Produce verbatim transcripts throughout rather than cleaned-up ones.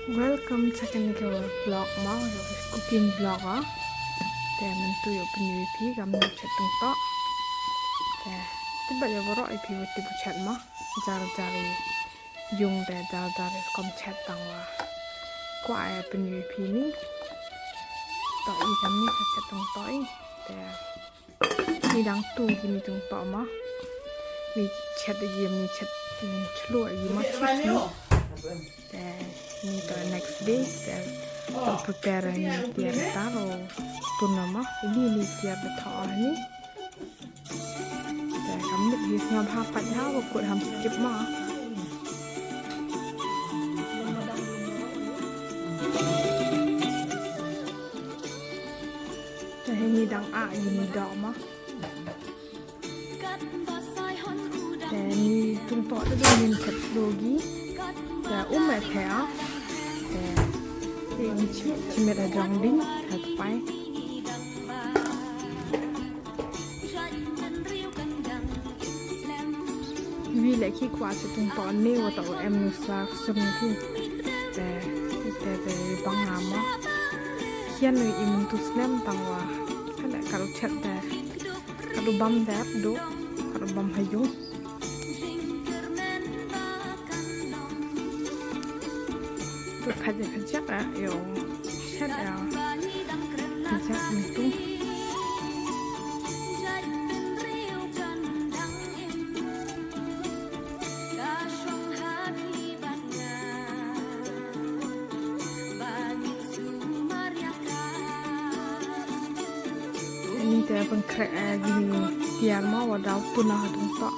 Welcome cha kani ka vlog mo, cooking vlog o. Te myntu yow pynyoo i phi kam ni chet tungtoh. Te, te ba yow waroh i phi wa tip u chet mo. Jar jar i yung te jar jar i kom chet tang wa. Kwah e pynyoo i phi ni. Toh i kam ni ka chet tungtoh i. Te, ni dang tu ki ni tungtoh mo. Ni chet i, ni chet, mm, chlu i mo, chet ni. Te ni toh next day, te toh prepare ni tiar ta ro tuna mo. Ini ni tiar da thoh ni. Te kam ni di sngap ha pat ha wa kut ham skip mo. Te ni dang a ini doh mo. Te ni tungtoh te dang yin chet doh gi. Te um e the a. Te, te ni chi, chi met a jong ding, ha pai. Wi le ki kwah chet tungtoh ni wa toh em nu sa sun ki. Te, te, te, bang ama. Khian nu i myntu snem tang wa. Ka le ka ru chet te. Ka du bam dep du, ka du bam ha yung. Du khaja khaja a, yow chet a. Khaja myntu. Ini te pynkhreh, eh, ini tiar mo wa daw tuna ha tungtoh.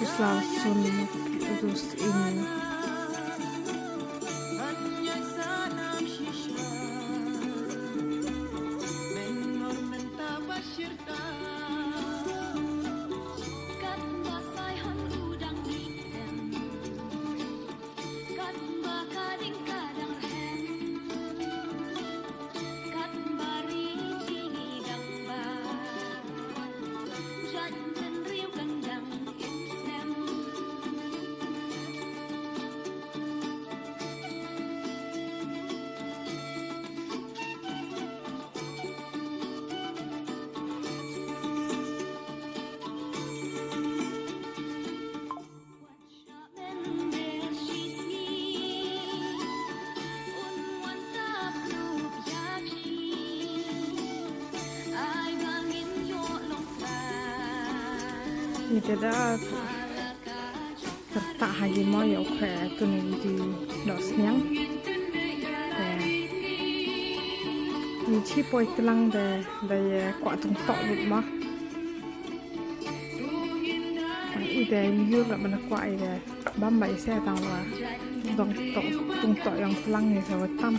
U sla sun, u dus ini. Ni te da kyrta ha ki mo yow khreh tu ni ki doh sniang. Te ni chi poi tlang de, de ye kwah tungtoh lut mo. I de, i yur la mana kwah i de. Bam ba i se tang wa. Dang toh, tungtoh yong tlang i se wa tam.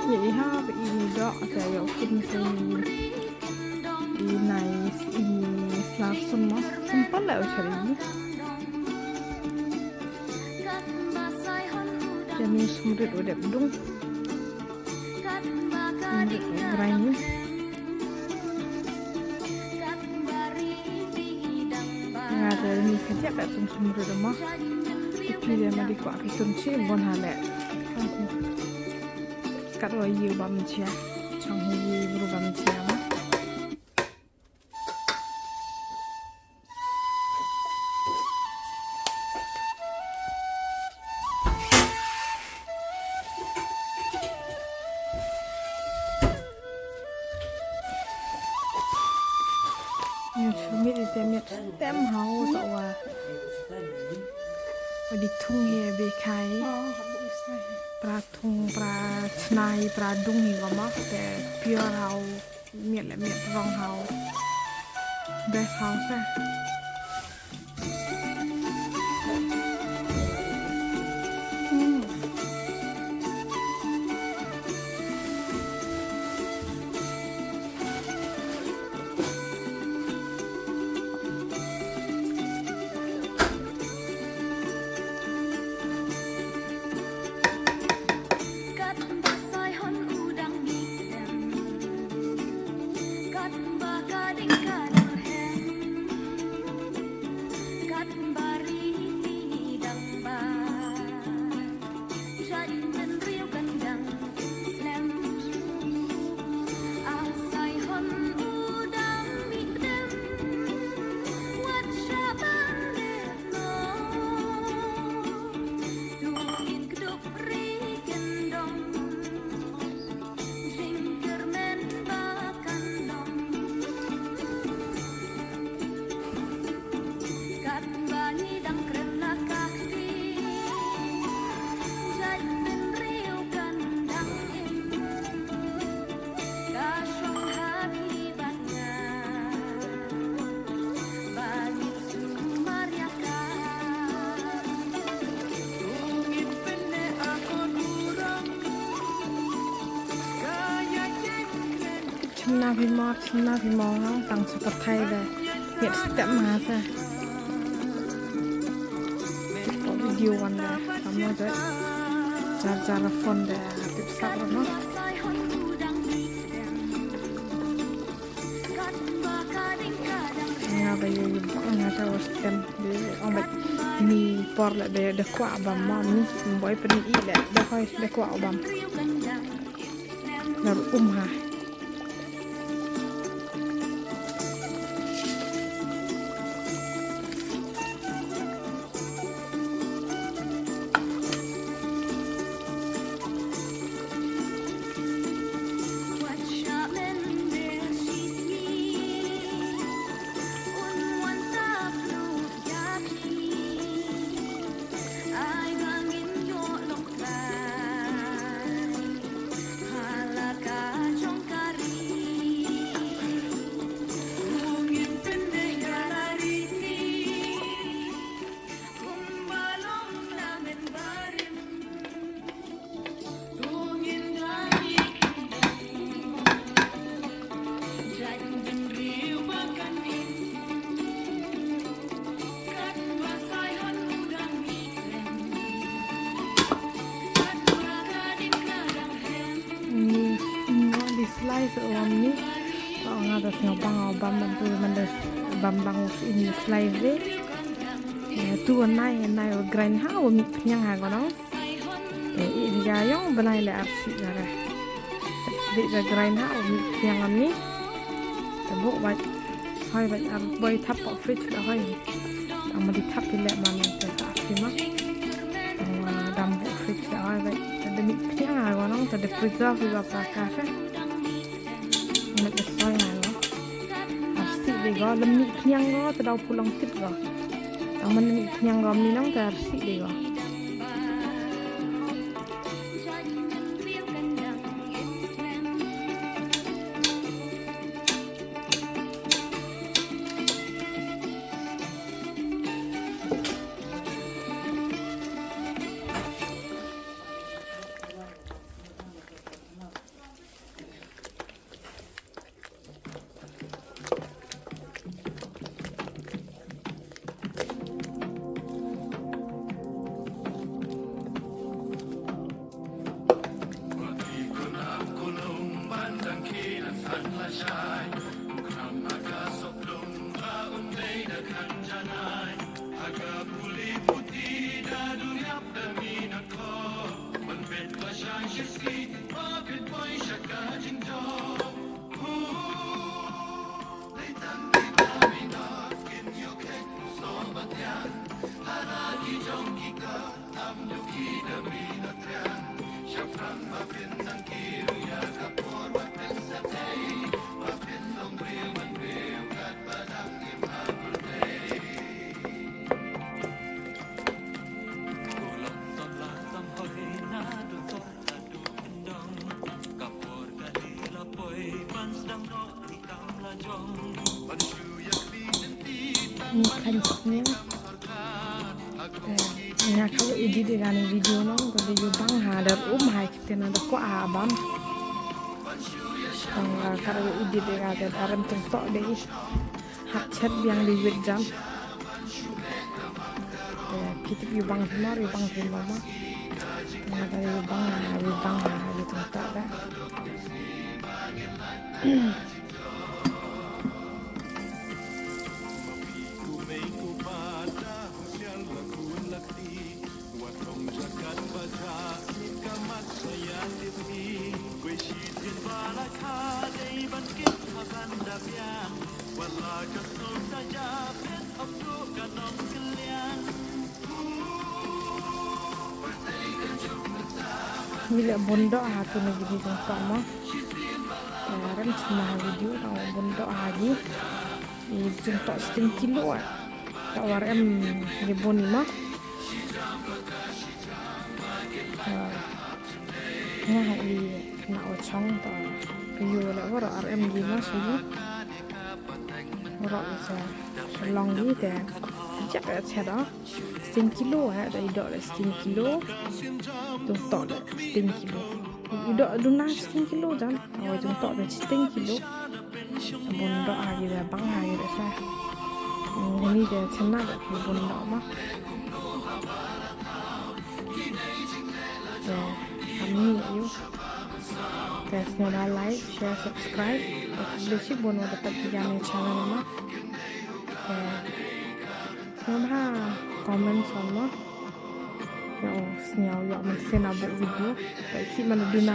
Ye i ha ba ini doh, te yow kin sa ini. I nice, ini sla sun mo. Simple la u chari ini. Te ni sumrit u dep dung. Sumrit u grai ni. Nga te ni khajiak da tun sumrit mo. Te phi de ma di kwah ki tun chi bon ha le. Kat wa ye bam chia. Chong hi ye bru bam chia mo. Ni chu miet i te miet stem hau toh wa. Wa di thung hi be khai. Pra thung, pra chna hi, pra dung hi ko mo. Te pure hau. Miet le miet rong hau. Best hau sa. Hmm. Na phi mor, na phi mor, tang sa pathai de. Yet step ma sa. Video wan de, kamu de. Jar jar phone de, tip sa no. Nga ba ye, ye bang nga ta wa stem. Be ong ba ni por le be de kwah bam ma ni. Boi pyn i le de hoi de kwah bam. Nar um ha. Ni, ni di slice wan ni. Nga da sngaw bang, bam man tu man da bam bang ini slice de. Eh, tu nai, nai grind ha, wa mi pniang ha ko no. Te i di ga yong bnai le arsi ga re. Sdi ga grind ha, wa mi pniang am ni. Te bok bait, hoi bait ar boi thap ko fridge da hoi. Tang ma di thap i le man te sa arsi ma. Tang ma dam bok fridge da hoi bait. Te de mi pniang ha ko no, te de preserve i ga pra ka re. Met de soi ha ko. Arsi de ko, lem mi pniang ko, te daw pulang tip ko. Tang ma mi pniang ko, mi nang te arsi de ko. Ni khan sniang. Eh, nga ka edit de kani video no, ko de yu bang ha, dar um ha, kite na da kwah ha bam. Tang, eh, ka edit de ka de, arem tang tok de. Hap chet biang di wit jam. Eh, kitip yu bang thimar, yu bang thimar ma. Nga da yu bang ha, yu bang ha, yu tang tok de. Ni le bun doh ha tu ni bini jong tok mo. Te rem chma ha video tang bun doh ha gi. I jong tok sting kilo ah. Ta war em ye bun i mo. Nga ha i na o chong ta. Yu le war ar em gi mo sa yu. War i sa long gi te. Chak a chet ah. Sting kilo, eh, da i doh da sting kilo. Dung toh da sting kilo. I doh duna sting kilo jan. Awai dung toh da sting kilo. Bun doh ha ki da bang ha ki da sa. Hmm, ini da chana da bun doh ma. Te, kami ayu. Te, sñiawbha like, share, subscribe. Te, khublei chibun wa da pat ki ya ne channel ma. Te, sñiawbha comment sa ma. Yow sñiaw yow man sien a booh video. Te, si man duna